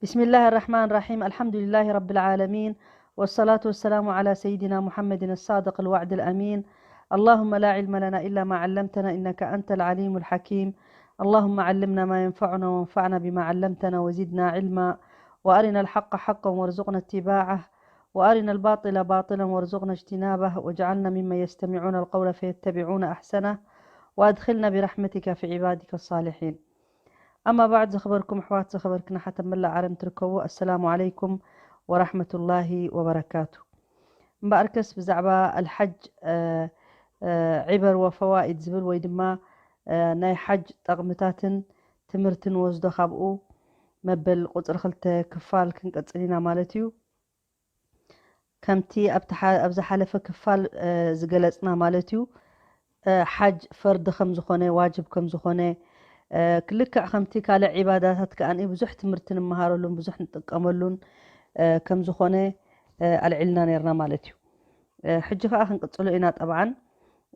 بسم الله الرحمن الرحيم. الحمد لله رب العالمين، والصلاة والسلام على سيدنا محمد الصادق الوعد الأمين. اللهم لا علم لنا إلا ما علمتنا إنك أنت العليم الحكيم. اللهم علمنا ما ينفعنا وانفعنا بما علمتنا وزدنا علما، وأرنا الحق حقا وارزقنا اتباعه، وأرنا الباطل باطلا وارزقنا اجتنابه، واجعلنا ممن يستمعون القول فيتبعون أحسنه، وأدخلنا برحمتك في عبادك الصالحين. أما بعد، ዝኸበርኩም ኣሕዋት፣ ዝኸበርክና ሓተ መላእ ዓለም ትርከቡ፣ ኣሰላሙ ዓለይኩም ወራሕመቱላሂ ወበረካቱ። እምበኣርከስ ብዛዕባ ኣልሓጅ፣ እ፣ እ፣ ዒበር ወፈዋኢድ ዝብል ወይ ድማ፣ እ፣ ናይ ሓጅ ጠቕምታትን ትምህርትን ወስዶ ካብኡ መበል ቁጽሪ ክልተ ክፋል ክንቀጽል ኢና ማለት እዩ። ከምቲ ኣብቲ ሓ-፣ ኣብ ዝሓለፈ ክፋል፣ እ፣ ዝገለጽና ማለት እዩ፣ እ፣ ሓጅ ፈርዲ ከም ዝኾነ፣ ዋጅብ ከም ዝኾነ፣ እ፣ ክልክዕ ከምቲ ካልእ ዒባዳታት ከኣ ብዙሕ ትምህርቲ ንመሃረሉን ብዙሕ ንጥቀመሉን፣ እ፣ ከም ዝኾነ፣ እ፣ ኣልዒልና ነርና ማለት እዩ። እ፣ ሕጂ ከኣ ክንቅጽሎ ኢና። ጠብዓን፣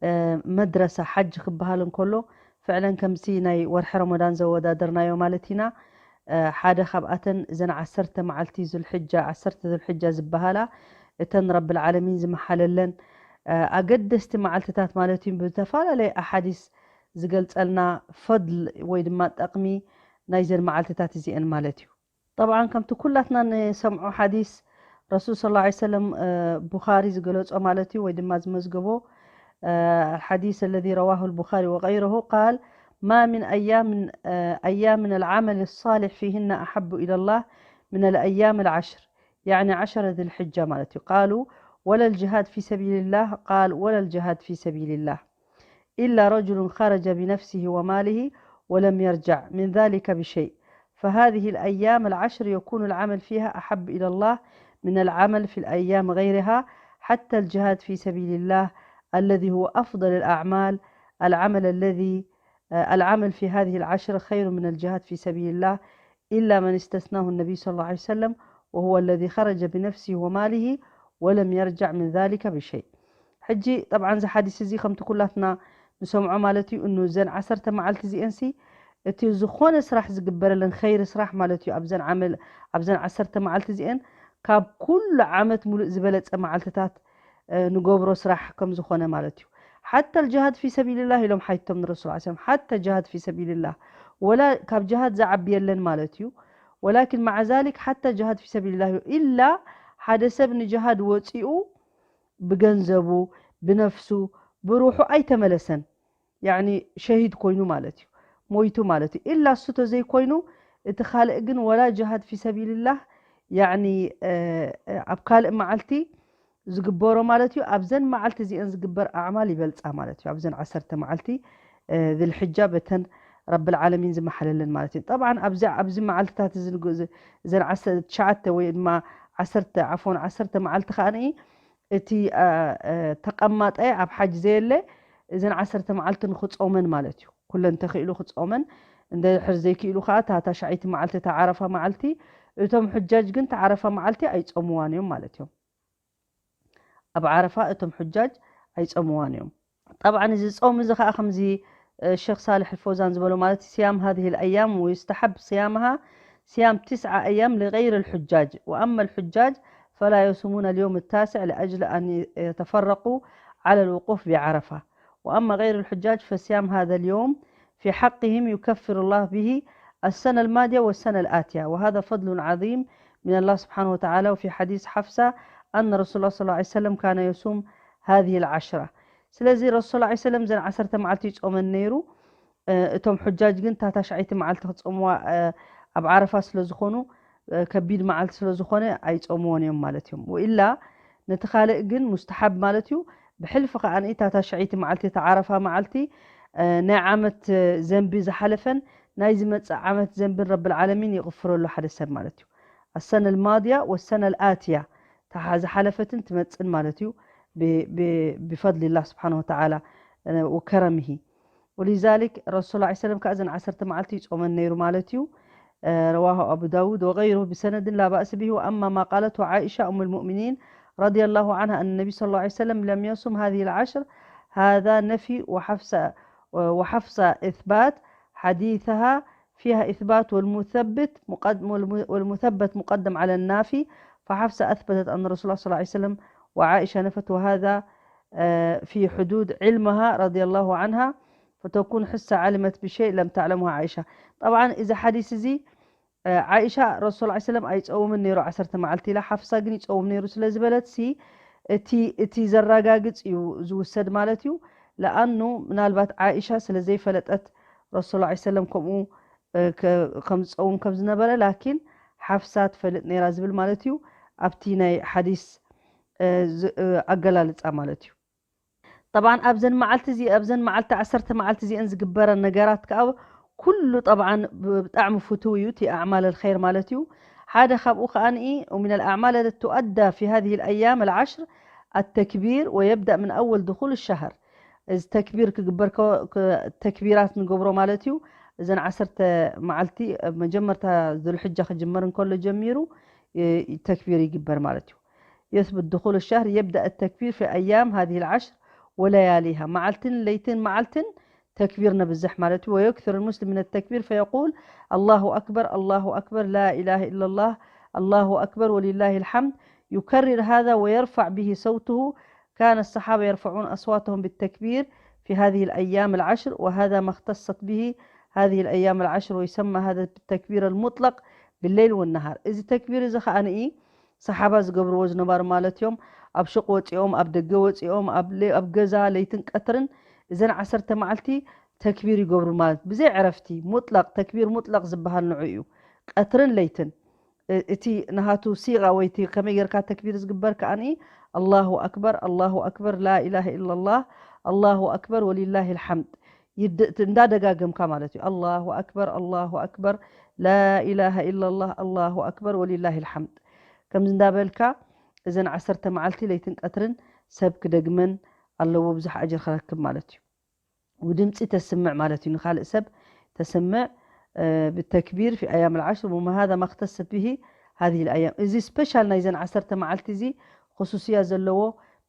እ፣ መድረሳ ሓጅ ክበሃል እንከሎ፣ ፍዕለን ከምዚ ናይ ወርሒ ረመዳን ዘወዳደርናዮ ማለት ኢና። እ፣ ሓደ ካብኣተን እዘን ዓሰርተ መዓልቲ ዙልሕጃ፣ ዓሰርተ ዙልሕጃ ዝበሃላ፣ እተን ረብል ዓለሚን ዝመሓለለን፣ እ፣ ኣገደስቲ መዓልትታት ማለት እዩ። ብዝተፈላለየ ኣሓዲስ ዝገልጸልና ፈድል ወይ ድማ ጠቕሚ ናይዘን መዓልትታት እዚአን ማለት እዩ። ጠብዓን ከምቲ ኩላትና ንሰምዖ ሓዲስ ረሱል ሰለላሁ ዐለይሂ ወሰለም፣ እ፣ ቡኻሪ ዝገለጾ ማለት እዩ ወይ ድማ ዝመዝገቦ፣ እ፣ الحديث الذي رواه البخاري وغيره قال: ما من أيام، እ፣ أيام العمل الصالح فيهن أحب إلى الله من الأيام العشر، يعني عشر ذي الحجة ማለት እዩ። قالوا: ولا الجهاد في سبيل الله؟ قال: ولا الجهاد في سبيل الله، إلا رجل خرج بنفسه وماله ولم يرجع من ذلك بشيء، فهذه الأيام العشر يكون العمل فيها أحب إلى الله من العمل في الأيام غيرها، حتى الجهاد في سبيل الله الذي هو أفضل الأعمال، العمل الذي، آه، العمل في هذه العشر خير من الجهاد في سبيل الله، إلا من استثناه النبي صلى الله عليه وسلم، وهو الذي خرج بنفسه وماله ولم يرجع من ذلك بشيء. ሕጂ ጠብዓን እዚ ሓዲስ እዚ ከምቲ ኩላትና ንሰምዖ ማለት እዩ፣ እኑ እዘን ዓሰርተ መዓልቲ እዚአንሲ እቲ ዝኾነ ስራሕ ዝግበረለን ኸይሪ ስራሕ ማለት እዩ፣ ኣብዘን ዓመል፣ ኣብዘን ዓሰርተ መዓልቲ እዚአን ካብ ኩሉ ዓመት ሙሉእ ዝበለጸ መዓልትታት፣ እ፣ ንገብሮ ስራሕ ከም ዝኾነ ማለት እዩ። ሓታ الجهاد في سبيل الله ኢሎም ሓይቶም ንረሱል ሰለላሁ ዐለይሂ ወሰለም፣ ሓታ ጅሃድ في سبيل الله፣ ወላ ካብ ጅሃድ ዝዓቢ የለን ማለት እዩ። ወላኪን مع ذلك ሓታ ጅሃድ في سبيل الله ኢላ ሓደ ሰብ ንጅሃድ ወፂኡ ብገንዘቡ፣ ብነፍሱ፣ ብሩሑ ኣይተመለሰን። ያኒ ሸሂድ ኮይኑ ማለት እዩ፣ ሞይቱ ማለት እዩ። ኢላ እሱ ተዘይኮይኑ፣ እቲ ካልእ ግን ወላ ጅሃድ في سبيل الله፣ ያኒ፣ እ፣ እ፣ ኣብ ካልእ መዓልቲ ዝግበሮ ማለት እዩ። ኣብዘን መዓልቲ እዚአን ዝግበር ኣዕማል ይበልጻ ማለት እዩ። ኣብዘን ዓሰርተ መዓልቲ፣ እ፣ ذي الحجة በተን ረብል ዓለሚን ዝመሓለለን ማለት እዩ። ጠብዓን ኣብዚ፣ ኣብዚ መዓልትታት እዚ ንግ-፣ እዚ፣ እዘን ዓሰርተ ትሽዓተ ወይ ድማ ዓሰርተ፣ ዓፎን፣ ዓሰርተ መዓልቲ ከኣ ንኢ እቲ፣ እ፣ እ፣ ተቐማጠ ኣብ ሓጅ ዘየለ እዘን ዓሰርተ መዓልቲ ንኽጾመን ማለት እዩ። ኩለን ተኽኢሉ ክጾመን፣ እንድሕር ዘይክኢሉ ከኣ እታ ታሽዓይቲ መዓልቲ፣ እታ ዓረፋ መዓልቲ፣ እቶም ሑጃጅ ግን እታ ዓረፋ መዓልቲ ኣይጾምዋን እዮም ማለት እዮም። ኣብ ዓረፋ እቶም ሑጃጅ ኣይጾምዋን እዮም። ጠብዓን እዚ ጾም እዚ ከኣ ከምዚ፣ እ፣ ሸኽ ሳልሕ ኣልፈውዛን ዝበሎ ማለት እዩ፣ صيام هذه الأيام ويستحب صيامها صيام تسعة أيام لغير الحجاج، وأما الحجاج فلا يصومون اليوم التاسع لأجل أن يتفرقوا على الوقوف بعرفة، وأما غير الحجاج فصيام هذا اليوم في حقهم يكفر الله به السنة الماضية والسنة الآتية، وهذا فضل عظيم من الله سبحانه وتعالى. وفي حديث حفصة أن رسول الله صلى الله عليه وسلم كان يصوم هذه العشرة. ስለዚ ረሱል ሰለላሁ ዐለይሂ ወሰለም እዘን ዓሰርተ መዓልቲ ይጾመን ነይሩ። እ፣ እቶም ሑጃጅ ግን እታ ታሽዓይቲ መዓልቲ ክጾምዋ፣ እ፣ ኣብ ዓረፋ ስለ ዝኾኑ፣ እ፣ ከቢድ መዓልቲ ስለ ዝኾነ ኣይጾምዎን እዮም ማለት እዮም። ወኢላ ነቲ ካልእ ግን ሙስተሓብ ማለት እዩ። ብሕልፊ ከኣ እታ ታሽዓይቲ መዓልቲ፣ እታ ዓረፋ መዓልቲ፣ እ፣ ናይ ዓመት፣ እ፣ ዘንቢ ዝሓለፈን ናይ ዝመጽእ ዓመት ዘንብን ረብል ዓለሚን ይቕፍረሉ ሓደ ሰብ ማለት እዩ። السنة الماضية والسنة الآتية፣ እታ ዝሓለፈትን ትመጽእን ማለት እዩ። ብ-፣ ብ-፣ بفضل الله سبحانه وتعالى وكرمه. ولذلك ረሱል ሰለላሁ ዐለይሂ ወሰለም ከኣ እዘን ዓሰርተ መዓልቲ ይጾመን ነይሩ ማለት እዩ። እ፣ رواه أبو داود وغيره بسند لا بأس به. وأما ما قالته عائشة أم المؤمنين رضي الله عنها أن النبي صلى الله عليه وسلم لم يصم هذه العشر، هذا نفي، وحفصة، وحفصة إثبات، حديثها فيها إثبات والمثبت مقدم والمثبت مقدم على النافي. فحفصة أثبتت أن رسول الله صلى الله عليه وسلم وعائشة نفت وهذا في حدود علمها رضي الله عنها، فتكون حفصة علمت بشيء لم تعلمه عائشة. طبعا إذا حديث زي عائشة رسول الله صلى الله عليه وسلم ኣይፀውምን ነይሩ ዓሰርተ መዓልቲ ኢላ ሓፍሳ ግን ይፀውም ነይሩ ስለ ዝበለት ሲ እቲ እቲ ዘረጋግፅ እዩ ዝውሰድ ማለት እዩ። ለኣኑ ምናልባት ዓኢሻ ስለ ዘይፈለጠት ረሱል ላ ሰለም ከምኡ ከም ዝፀውም ከም ዝነበረ ላኪን ሓፍሳ ትፈልጥ ነይራ ዝብል ማለት እዩ። ኣብቲ ናይ ሓዲስ ኣገላልፃ ማለት እዩ። ጠብዓን ኣብዘን መዓልቲ እዚ ኣብዘን መዓልቲ ዓሰርተ መዓልቲ እዚአን ዝግበረ ነገራት ከዓ ኩሉ ጠብዓን ብጣዕሚ ፍትው እዩ እቲ ኣዕማል ኸይር ማለት እዩ። ሓደ ካብኡ ከዓኒ ومن الأعمال التي تؤدى في هذه الأيام العشر التكبير ويبدأ من أول دخول الشهر። እዚ ተክቢር ክግበር ተክቢራት ንገብሮ ማለት እዩ። እዘን ዓሰርተ መዓልቲ መጀመርታ ዙልሕጃ ክጅመር እንከሎ ጀሚሩ ተክቢር ይግበር ማለት እዩ። يثبت دخول الشهر يبدأ التكبير في أيام هذه العشر ولياليها. መዓልትን ለይትን መዓልትን ተክቢር ነብዝሕ ማለት እዩ። ويكثر المسلم من التكبير فيقول الله أكبر الله أكبر لا إله إلا الله الله أكبر ولله الحمد يكرر هذا ويرفع به صوته. كان الصحابة يرفعون أصواتهم بالتكبير في هذه الأيام العشر وهذا ما اختصت به هذه الأيام العشر ويسمى هذا بالتكبير المطلق بالليل والنهار. እዚ ተክቢር እዚ ከዓኒ ሰሓባ ዝገብርዎ ዝነበሩ ማለት እዮም። ኣብ ሹቕ ወፂኦም ኣብ ደገ ወፂኦም ኣብ ገዛ ለይትን ቀትርን እዘን ዓሰርተ መዓልቲ ተክቢር ይገብሩ ማለት ብዘይ ዕረፍቲ ሙጥለቕ ተክቢር ሙጥለቕ ዝበሃል ንዑ እዩ። ቀትርን ለይትን እቲ ናሃቱ ሲቓ ወይ እቲ ከመይ ጌርካ ተክቢር ዝግበር ከዓኒ ኣላሁ ኣክበር ኣላሁ ኣክበር ላኢላሃ ኢላላህ ኣላሁ ኣክበር ወሊላሂ ልሓምድ እንዳደጋገምካ ማለት እዩ። ኣላሁ ኣክበር ኣላሁ ኣክበር ላኢላሃ ኢላላህ ኣላሁ ኣክበር ወሊላሂ ልሓምድ ከምዚ እንዳበልካ እዘን ዓሰርተ መዓልቲ ለይትን ቀትርን ሰብ ክደግመን ኣለዎ ብዙሕ ኣጅር ክረክብ ማለት እዩ። ብድምፂ ተስምዕ ማለት እዩ ንካልእ ሰብ ተስምዕ ብተክቢር في أيام العشر وما هذا ما اختصت به هذه الأيام። እዚ ስፔሻል ናይዘን ዓሰርተ መዓልቲ እዚ خصوصية ዘለዎ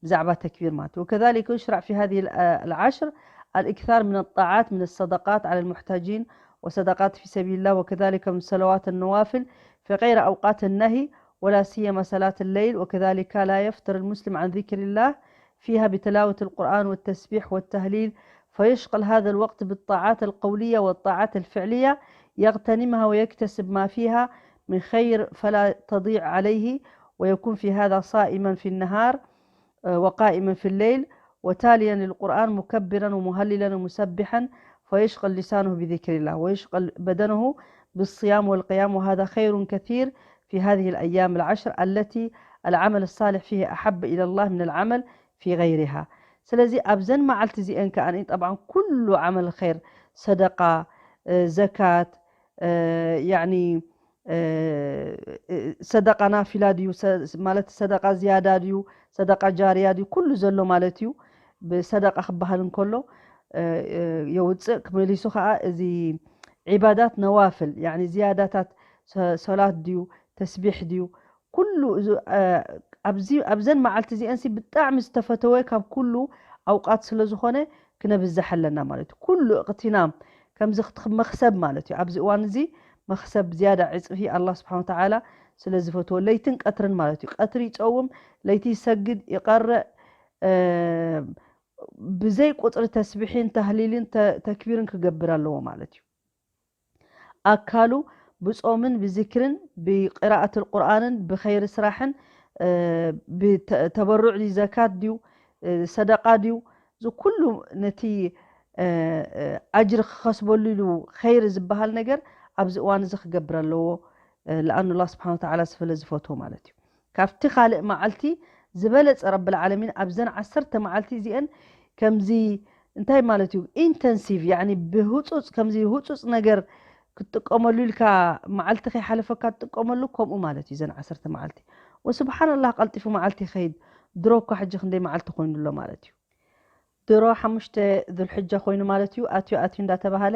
ብዛዕባ ተክቢር ማለት እዩ። وكذلك يشرع في هذه العشر الإكثار من الطاعات من الصدقات على المحتاجين وصدقات في سبيل الله وكذلك من صلوات النوافل في غير أوقات النهي ولا سيما صلاة الليل وكذلك لا يفتر المسلم عن ذكر الله فيها بتلاوة القرآن والتسبيح والتهليل فيشغل هذا الوقت بالطاعات القولية والطاعات الفعلية يغتنمها ويكتسب ما فيها من خير فلا تضيع عليه ويكون في هذا صائما في النهار وقائما في الليل وتاليا للقرآن مكبرا ومهللا ومسبحا فيشغل لسانه بذكر الله ويشغل بدنه بالصيام والقيام وهذا خير كثير في هذه الأيام العشر التي العمل الصالح فيه أحب إلى الله من العمل في غيرها. ስለዚ ኣብዘን መዓልቲ እዚአን ከዓኒ ጠብዓን ኩሉ ዓመል ኸይር ሰደቃ ዘካት ያኒ ሰደቃ ናፊላ ድዩ ማለት ሰደቃ ዝያዳ ድዩ ሰደቃ ጃርያ ድዩ ኩሉ ዘሎ ማለት እዩ። ብሰደቃ ክበሃል እንከሎ የውፅእ ክመሊሱ ከዓ እዚ ዒባዳት ነዋፍል ያኒ ዝያዳታት ሰላት ድዩ ተስቢሕ ድዩ ኩሉ ኣብዚ ኣብዘን መዓልቲ እዚአንሲ ብጣዕሚ ዝተፈተወ ካብ ኩሉ ኣውቃት ስለ ዝኾነ ክነብዝሕ ኣለና ማለት እዩ። ኩሉ እቕትናም ከምዚ ክትኽ- መኽሰብ ማለት እዩ። ኣብዚ እዋን እዚ መኽሰብ ዝያዳ ዕፅፊ ኣላህ ስብሓን ወተዓላ ስለ ዝፈትዎ ለይትን ቀትርን ማለት እዩ። ቀትሪ ይፀውም፣ ለይቲ ይሰግድ፣ ይቐርእ፣ ብዘይ ቁፅሪ ተስቢሒን ተህሊልን ተክቢርን ክገብር ኣለዎ ማለት እዩ። ኣካሉ ብጾምን ብዝክርን ብቅራኣት ቁርኣንን ብኸይሪ ስራሕን ብተበሩዕ ድዩ ዘካት ድዩ ሰደቃ ድዩ እዚ ኩሉ ነቲ ኣጅሪ ክኸስበሉ ኢሉ ኸይሪ ዝበሃል ነገር ኣብዚ እዋን እዚ ክገብር ኣለዎ። ለኣኑ ላ ስብሓን ወተዓላ ስለ ዝፈትዎ ማለት እዩ። ካብቲ ካልእ መዓልቲ ዝበለጸ ረብል ዓለሚን ኣብዘን ዓሰርተ መዓልቲ እዚአን ከምዚ እንታይ ማለት እዩ ኢንተንሲቭ ያኒ ብህፁፅ ከምዚ ህፁፅ ነገር ክትጥቀመሉ ኢልካ መዓልቲ ከይሓለፈካ ትጥቀመሉ ከምኡ ማለት እዩ ዘን ዓሰርተ መዓልቲ ወስብሓንላህ ቀልጢፉ መዓልቲ ይኸይድ ድሮ እኳ ሕጂ ክንደይ መዓልቲ ኮይኑ ኣሎ ማለት እዩ ድሮ ሓሙሽተ ዙልሕጃ ኮይኑ ማለት እዩ ኣትዩ ኣትዩ እንዳተባሃለ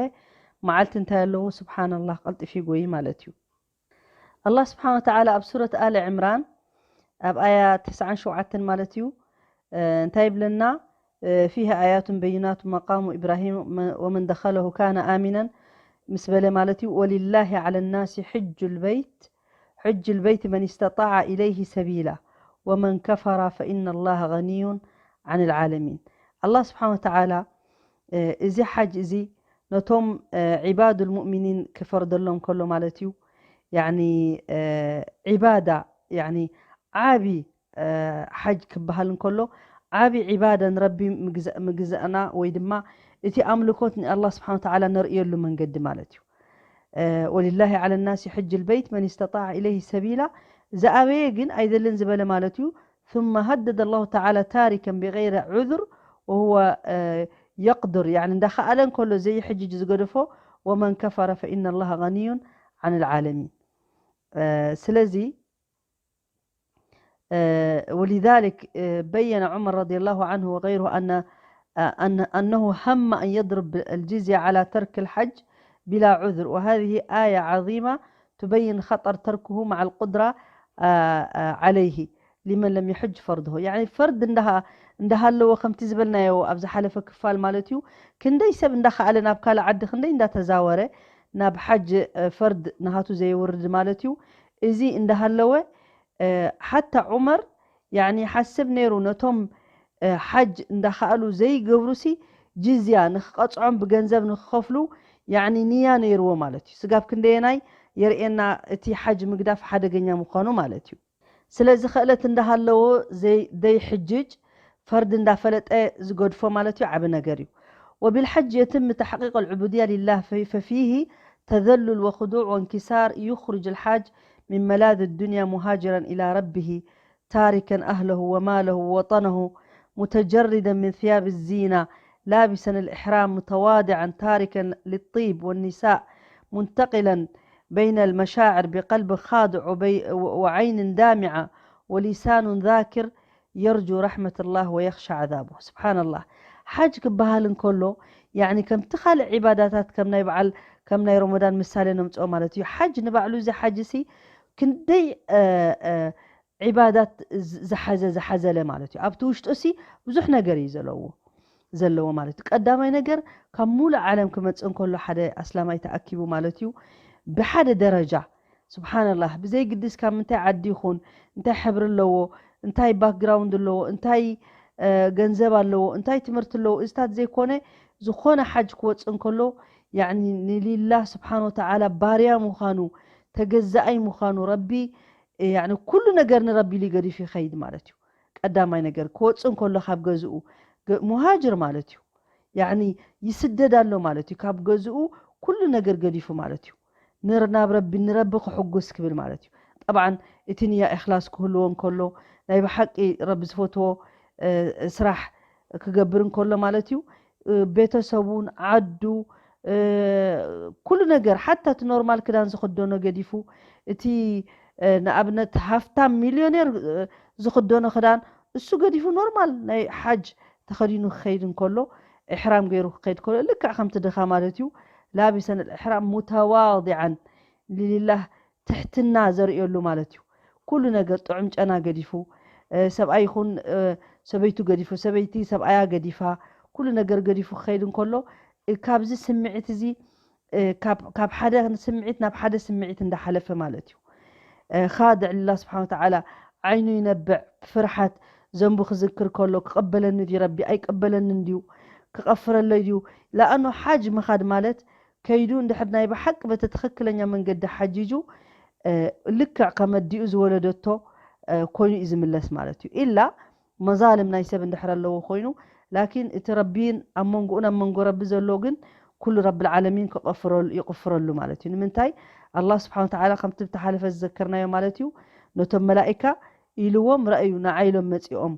መዓልቲ እንታይ ኣለዎ ስብሓንላህ ቀልጢፉ ይጎይ ማለት እዩ ኣላህ ስብሓን ወተዓላ ኣብ ሱረት ኣለ ዕምራን ኣብ ኣያ ተስዓን ሸውዓተን ማለት እዩ እንታይ ይብለና فيه آيات بينات مقام إبراهيم ومن دخله كان آمنا ምስ በለ ማለት እዩ፣ ወሊላሂ ዓለ ናሲ ሕጁል በይት ሕጁል በይት መን ስተጣዐ ኢለይሂ ሰቢላ ወመን ከፈራ ፈኢነ ላሃ ገኒዩን ዓን ልዓለሚን። ኣላህ ስብሓን ወተዓላ እዚ ሓጅ እዚ ነቶም ዒባዱል ሙእሚኒን ክፈርደሎም ከሎ ማለት እዩ። ያኒ ዒባዳ ያኒ ዓቢ ሓጅ ክበሃል እንከሎ ዓቢ ዒባዳ ንረቢ ምግዛእና ወይ ድማ እቲ ኣምልኮት ንኣላህ ስብሓን ወተዓላ ነርእየሉ መንገዲ ማለት እዩ። ወሊላሂ ዓለ ናሲ ሕጅል በይት መን ስተጣዐ ኢለይሂ ሰቢላ ዝኣበየ ግን ኣይደልን ዝበለ ማለት እዩ። ثم هدد الله تعالى تاركا بغير عذر وهو يقدر يعني እንዳኸኣለ እንከሎ ዘይሕጅጅ ዝገደፎ ومن كفر فإن الله غني عن العالمين ስለዚ ولذلك بين عمر رضي الله عنه وغيره أن أنه هم أن يضرب الجزية على ترك الحج بلا عذر وهذه آية عظيمة تبين خطر تركه مع القدرة عليه لمن لم يحج فرضه يعني فرض እንዳሃለዎ ከምቲ ዝበልናዮ ኣብ ዝሓለፈ ክፋል ማለት እዩ ክንደይ ሰብ እንዳኸኣለ ናብ ካልእ ዓዲ ክንደይ እንዳተዛወረ ናብ ሓጅ ፈርድ ናሃቱ ዘየውርድ ማለት እዩ እዚ እንዳሃለወ ሓታ ዑመር ያኒ ሓስብ ነይሩ ነቶም ሓጅ እንዳኸኣሉ ዘይገብሩሲ ጅዝያ ንክቐፅዖም ብገንዘብ ንክኸፍሉ ያኒ ንያ ነይርዎ ማለት እዩ። ስጋብ ክንደየናይ የርእየና እቲ ሓጅ ምግዳፍ ሓደገኛ ምዃኑ ማለት እዩ። ስለዚ ክእለት እንዳሃለዎ ዘይሕጅጅ ፈርድ እንዳፈለጠ ዝገድፎ ማለት እዩ ዓቢ ነገር እዩ። وبالحج يتم تحقيق العبودية لله ففيه تذلل وخضوع وانكسار يخرج الحاج من ملاذ الدنيا مهاجرا إلى ربه تاركا أهله وماله ووطنه متجردا من ثياب الزينة لابسا الإحرام متواضعا تاركا للطيب والنساء منتقلا بين المشاعر بقلب خاضع وعين دامعة ولسان ذاكر يرجو رحمة الله ويخشى عذابه سبحان الله ሓጅ ክበሃል እንከሎ ያኒ ከምቲ ካልእ ዒባዳታት ከም ናይ በዓል ከም ናይ ረመዳን ምሳሌ ነምፅኦ ማለት እዩ ሓጅ ንባዕሉ እዚ ሓጅ ሲ ክንደይ ዒባዳት ዝሓዘ ዝሓዘለ ማለት እዩ ኣብቲ ውሽጡ ሲ ብዙሕ ነገር እዩ ዘለዎ ዘለዎ ማለት እዩ ቀዳማይ ነገር ካብ ሙሉእ ዓለም ክመፅእ እንከሎ ሓደ ኣስላማይ ተኣኪቡ ማለት እዩ ብሓደ ደረጃ ስብሓንላህ ብዘይ ግድስ ካብ ምንታይ ዓዲ ይኹን እንታይ ሕብሪ ኣለዎ እንታይ ባክግራውንድ ኣለዎ እንታይ ገንዘብ ኣለዎ እንታይ ትምህርቲ ኣለዎ እዚታት ዘይኮነ ዝኾነ ሓጅ ክወፅእ እንከሎ ያኒ ንሊላህ ስብሓን ወተዓላ ባርያ ምዃኑ ተገዛኣይ ምዃኑ ረቢ ያኒ ኩሉ ነገር ንረቢ ኢሉ ገዲፉ ይኸይድ ማለት እዩ ቀዳማይ ነገር ክወፅእ እንከሎ ካብ ገዝኡ ሙሃጅር ማለት እዩ ያኒ ይስደድ ኣሎ ማለት እዩ ካብ ገዝኡ ኩሉ ነገር ገዲፉ ማለት እዩ ናብ ረቢ ንረቢ ክሕጉስ ክብል ማለት እዩ ጠብዓን እቲ ንያ እክላስ ክህልዎ እንከሎ ናይ ብሓቂ ረቢ ዝፈትዎ ስራሕ ክገብር እንከሎ ማለት እዩ ቤተሰቡን ዓዱ ኩሉ ነገር ሓታ እቲ ኖርማል ክዳን ዝኽደኖ ገዲፉ እቲ ንኣብነት ሃፍታም ሚልዮኔር ዝኽደኖ ክዳን እሱ ገዲፉ ኖርማል ናይ ሓጅ ተኸዲኑ ክኸይድ እንከሎ ኢሕራም ገይሩ ክኸይድ ከሎ ልክዕ ከምቲ ድኻ ማለት እዩ ላቢሰን ልእሕራም ሙተዋዲዓን ሊላህ ትሕትና ዘርእየሉ ማለት እዩ ኩሉ ነገር ጥዑም ጨና ገዲፉ ሰብኣይ ይኹን ሰበይቱ ገዲፉ ሰበይቲ ሰብኣያ ገዲፋ ኩሉ ነገር ገዲፉ ክኸይድ እንከሎ ካብዚ ስምዒት እዚ ካብ ሓደ ስምዒት ናብ ሓደ ስምዒት እንዳሓለፈ ማለት እዩ ኻድዕ ልላ ስብሓን ወተዓላ ዓይኑ ይነብዕ ብፍርሓት ዘንቡ ክዝክር ከሎ ክቐበለኒ ድዩ ረቢ ኣይቀበለንን ድዩ ክቐፍረለይ ድዩ ለኣኖ ሓጅ ምኻድ ማለት ከይዱ እንድሕር ናይ ብሓቂ በቲ ትኽክለኛ መንገዲ ሓጂጁ ልክዕ ከመዲኡ ዝወለደቶ ኮይኑ እዩ ዝምለስ ማለት እዩ ኢላ መዛልም ናይ ሰብ እንድሕር ኣለዎ ኮይኑ ላኪን እቲ ረቢን ኣብ መንጎኡን ኣብ መንጎ ረቢ ዘሎ ግን ኩሉ ረቢ ዓለሚን ይቕፍረሉ ማለት እዩ ንምንታይ ኣላ ስብሓን ተዓላ ከምቲ ብተሓለፈ ዝዘከርናዮ ማለት እዩ ነቶም መላኢካ ኢልዎም ረእዩ ንዓይሎም መፂኦም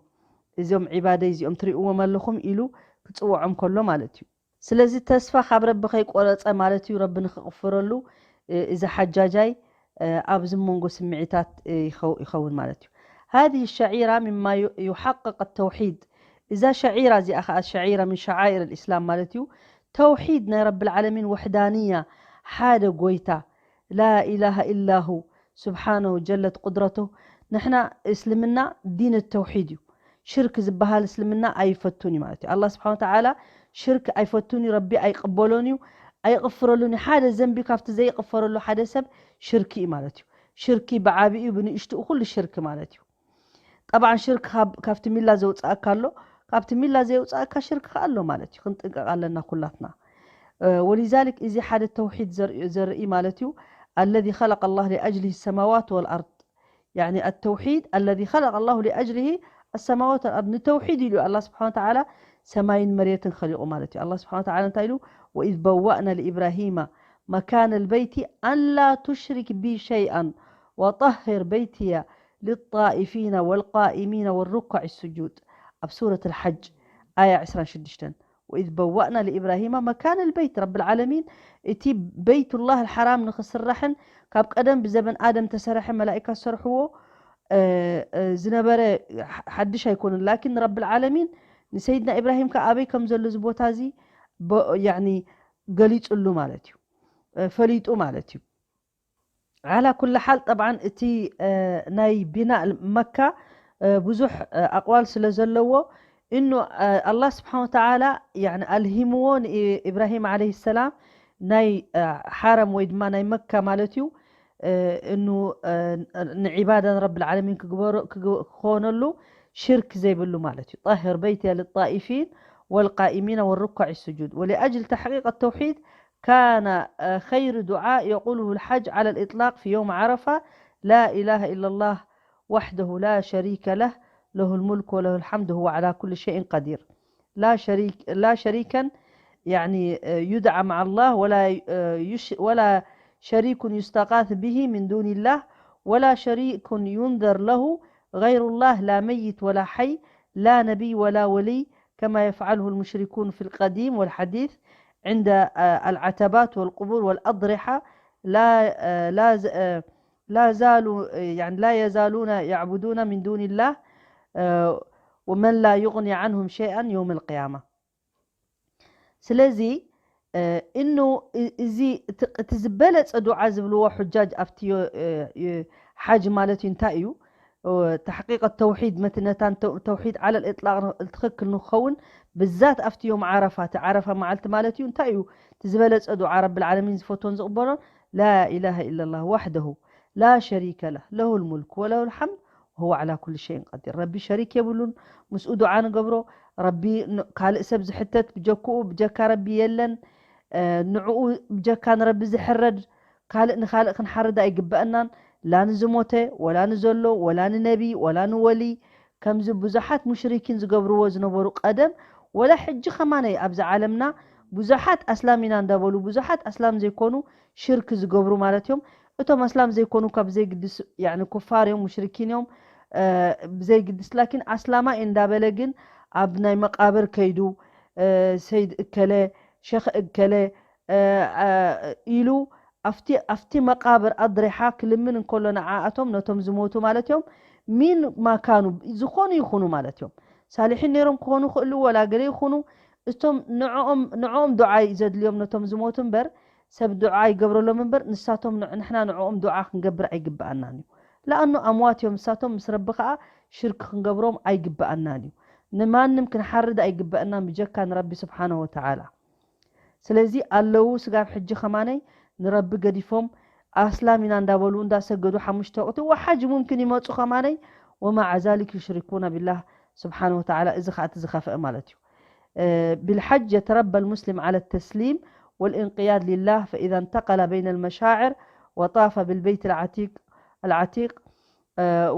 እዞም ዒባደይ እዚኦም ትሪእዎም ኣለኹም ኢሉ ክፅውዖም ከሎ ማለት እዩ ስለዚ ተስፋ ካብ ረቢ ከይቆረፀ ማለት እዩ ረቢ ንክቕፍረሉ እዚ ሓጃጃይ ኣብዚ መንጎ ስምዒታት ይኸውን ማለት እዩ هذه الشعيرة مما يحقق التوحيد እዛ ሸዒራ እዚኣ ከዓ ሸዒራ من شعائر الإسلام ማለት እዩ ተውሒድ ናይ ረቢ العالمين وحدانية ሓደ ጎይታ لا إله إلا هو سبحانه جلت قدرته ንሕና እስልምና ዲን ተውሒድ እዩ ሽርክ ዝበሃል እስልምና ኣይፈቱን እዩ ማለት እዩ ኣላ ስብሓን ተዓላ ሽርክ ኣይፈቱን እዩ ረቢ ኣይቅበሎን እዩ ኣይቕፍረሉን እዩ። ሓደ ዘንቢ ካብቲ ዘይቕፈረሉ ሓደ ሰብ ሽርኪ እዩ ማለት እዩ። ሽርኪ ብዓቢኡ ብንእሽትኡ ኩሉ ሽርክ ማለት እዩ። ጠብዓን ሽርክ ካብ- ካብቲ ሚላ ዘውፅኣካ ኣሎ፣ ካብቲ ሚላ ዘየውፅኣካ ሽርክ ከኣ ኣሎ ማለት እዩ። ክንጥንቀቕ ኣለና ኩላትና። እ፣ ወሊዛሊክ እዚ ሓደ ተውሒድ ዘርኢ- ዘርኢ ማለት እዩ። الذي خلق الله لأجله السماوات والأرض. يعني التوحيد الذي خلق الله لأجله السماوات والأرض። ንተውሒድ ኢሉ ኣላህ ስብሓነ ወተዓላ ሰማይን መሬትን ኸሊቑ ማለት እዩ። ኣላህ ስብሓነ ወተዓላ እንታይ ኢሉ? وإذ بوأنا لإبراهيم مكان البيت أن لا تشرك بي شيئا وطهر بيتي للطائفين والقائمين والركع السجود. ኣብ ሱረት الحج آية عشرين شدشتن. وإذ بوأنا لإبراهيم مكان البيت، ረብል ዓለሚን እቲ በይቱላህ الحرام ንኽስራሕን ካብ ቀደም ብዘበን ኣደም ተሰርሐ መላኢካ ዝሰርሕዎ እ፣ እ፣ ዝነበረ ሓ- ሓድሽ ኣይኮነን። ላኪን ረብል ዓለሚን ንሰይድና ኢብራሂም ከ ኣበይ ከም ዘሎ እዚ ቦታ እዚ በ- ያኒ ገሊጹሉ ማለት እዩ፣ እ፣ ፈሊጡ ማለት እዩ። ዓላ ኩል ሓል ጠብዓን እቲ እ፣ ናይ ቢናእ መካ እ፣ ብዙሕ እ፣ ኣቕዋል ስለ ዘለዎ እኑ እ፣ ኣላህ ስብሓን ወተዓላ ያኒ ኣልሂምዎ ንኢብራሂም ዓለይሂ ሰላም ናይ እ፣ ሓረም ወይ ድማ ናይ መካ ማለት እዩ እ፣ እኑ እ፣ ንዒባዳ ንረብል ዓለሚን ክግበሮ ክግ- ክኾነሉ ሽርክ ዘይብሉ ማለት እዩ። طهر بيتي للطائفين والقائمين والركع السجود ولأجل تحقيق التوحيد كان خير دعاء يقوله الحاج على الإطلاق في يوم عرفة لا إله إلا الله وحده لا شريك له له الملك وله الحمد وهو على كل شيء قدير. لا شريك لا شريكا يعني يدعى مع الله ولا يش ولا شريك يستغاث به من دون الله ولا شريك ينذر له غير الله لا ميت ولا حي لا نبي ولا ولي كما يفعله المشركون في القديم والحديث عند العتبات والقبور والأضرحة لا لا لا زالوا يعني لا يزالون يعبدون من دون الله ومن لا يغني عنهم شيئا يوم القيامة. ስለዚ እኑ እዚ እቲ ዝበለፀ ዱዓ ዝብልዎ ሑጃጅ ኣብቲ ሓጅ ማለት እዩ እንታይ እዩ? ተሕቂቀት ተውሒድ መትነታን ተውሒድ ዓለል እጥላቅ ትኽክል ንክኸውን ብዛት ኣብቲ ዮም ዓረፋ እቲ ዓረፋ መዓልቲ ማለት እዩ እንታይ እዩ እቲ ዝበለፀ ዱዓ ረብል ዓለሚን ዝፈቶን ዝቕበሎን لا إله إلا الله وحده لا شريك له له الملك وله الحمد وهو على كل شيء قدير ረቢ ሸሪክ የብሉን ምስኡ ዱዓ ንገብሮ ረቢ ካልእ ሰብ ዝሕተት ብጀክኡ ብጀካ ረቢ የለን ንዕኡ ብጀካ ንረቢ ዝሕረድ ካልእ ንኻልእ ክንሓርድ ኣይግበአናን ላ ንዝሞተ ወላ ንዘሎ ወላ ንነቢ ወላ ንወሊ ከምዚ ብዙሓት ሙሽሪኪን ዝገብርዎ ዝነበሩ ቀደም ወላ ሕጂ ከማነይ ኣብዚ ዓለምና ብዙሓት ኣስላም ኢና እንዳበሉ ብዙሓት ኣስላም ዘይኮኑ ሽርክ ዝገብሩ ማለት እዮም እቶም ኣስላም ዘይኮኑ ካብ ዘይግድስ ኩፋር እዮም ሙሽሪኪን እዮም ብዘይግድስ ላኪን ኣስላማ እንዳበለ ግን ኣብ ናይ መቃብር ከይዱ ሰይድ እከለ ሸኽ እከለ ኢሉ ኣብቲ ኣብቲ መቃብር ኣድሪሓ ክልምን እንከሎ ንዓኣቶም ነቶም ዝሞቱ ማለት እዮም ሚን ማካኑ ዝኾኑ ይኹኑ ማለት እዮም ሳሊሒን ነይሮም ክኾኑ ክእሉ ወላ ገለ ይኹኑ እቶም ንዕኦም ንዕኦም ዱዓ እዩ ዘድልዮም ነቶም ዝሞቱ እምበር ሰብ ዱዓ ይገብረሎም እምበር ንሳቶም ንሕና ንዕኦም ዱዓ ክንገብር ኣይግበኣናን እዩ ለኣኑ ኣምዋት እዮም ንሳቶም ምስ ረቢ ከዓ ሽርክ ክንገብሮም ኣይግበኣናን እዩ ንማንም ክንሓርድ ኣይግበአናን ብጀካ ንረቢ ስብሓነ ወተዓላ ስለዚ ኣለዉ ስጋብ ሕጂ ከማነይ ንረቢ ገዲፎም ኣስላም ኢና እንዳበሉ እንዳሰገዱ ሓሙሽተ ወቅቲ ወሓጅ ሙምኪን ይመፁ ከማነይ ومع ذلك يشركون بالله سبحانه وتعالى እዚ ከዓ እቲ ዝኸፍአ ማለት እዩ بالحج يتربى المسلم على التسليم والانقياد لله فإذا انتقل بين المشاعر وطاف بالبيت العتيق العتيق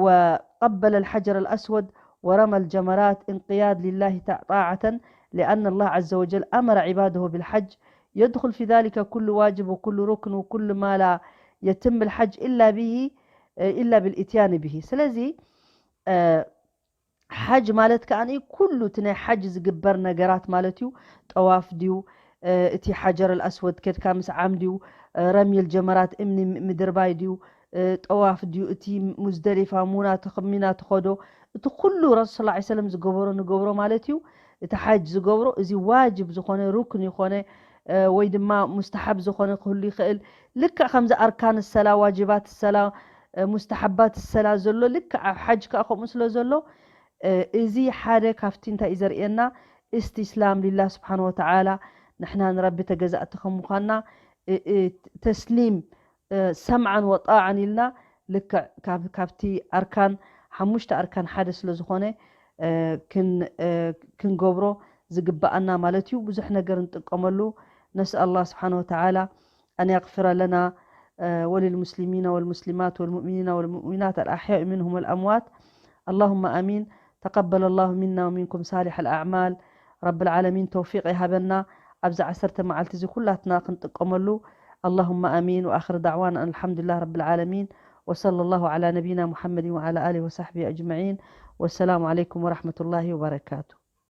وقبل الحجر الأسود ورمى الجمرات انقياد لله طاعة لأن الله عز وجل أمر عباده بالحج يدخل في ذلك كل واجب وكل ركن وكل ما لا يتم الحج إلا به إلا بالإتيان به ስለዚ ሓጅ ማለት ከዓ ኩሉ እቲ ናይ ሓጅ ዝግበር ነገራት ማለት እዩ ጠዋፍ ድዩ እቲ ሓጀር ኣልኣስወድ ከድካ ምስዓም ድዩ ረሚል ጀመራት እምኒ ምድርባይ ድዩ ጠዋፍ ድዩ እቲ ሙዝደሊፋ ሙና ሚና ትኸዶ እቲ ኩሉ ረሱል ስ ሰለም ዝገበሮ ንገብሮ ማለት እዩ እቲ ሓጅ ዝገብሮ እዚ ዋጅብ ዝኾነ ሩክን ይኾነ ወይ ድማ ሙስተሓብ ዝኾነ ክህሉ ይኽእል ልክዕ ከምዚ ኣርካን ሰላ ዋጅባት ሰላ ሙስተሓባት ሰላ ዘሎ ልክዕ ኣብ ሓጅ ከዓ ከምኡ ስለ ዘሎ እዚ ሓደ ካብቲ እንታይ እዩ ዘርእየና እስትስላም ሊላህ ስብሓን ወተዓላ ንሕና ንረቢ ተገዛእቲ ከም ምዃንና ተስሊም ሰምዓን ወጣዓን ኢልና ልክዕ ካብቲ ኣርካን ሓሙሽተ ኣርካን ሓደ ስለ ዝኾነ ክንገብሮ ዝግብኣና ማለት እዩ። ብዙሕ ነገር ንጥቀመሉ። ነስኣል ኣላህ ስብሓን ወተዓላ ኣን የግፍረ ለና ወልልሙስሊሚና ወልሙስሊማት ወልሙእሚኒና ወልሙእሚናት ኣልኣሕያኢ ምንሁም ወልኣምዋት። ኣላሁመ ኣሚን። ተቀበለ ላሁ ሚና ወሚንኩም ሳሊሕ ኣልኣዕማል። ረብል ዓለሚን ተውፊቅ ይሃበና። ኣብዚ ዓሰርተ መዓልቲ እዚ ኩላትና ክንጥቀመሉ። ኣላሁመ ኣሚን። ወኣኽር ዳዕዋና ኣን ኣልሓምዱሊላህ ረብል ዓለሚን። ወሰለ ላሁ ዓላ ነቢይና ሙሐመድን ወዓላ ኣሊሂ ወሳሕቢሂ ኣጅመዒን። ወሰላሙ ዓለይኩም ወራሕመቱላሂ ወበረካቱ።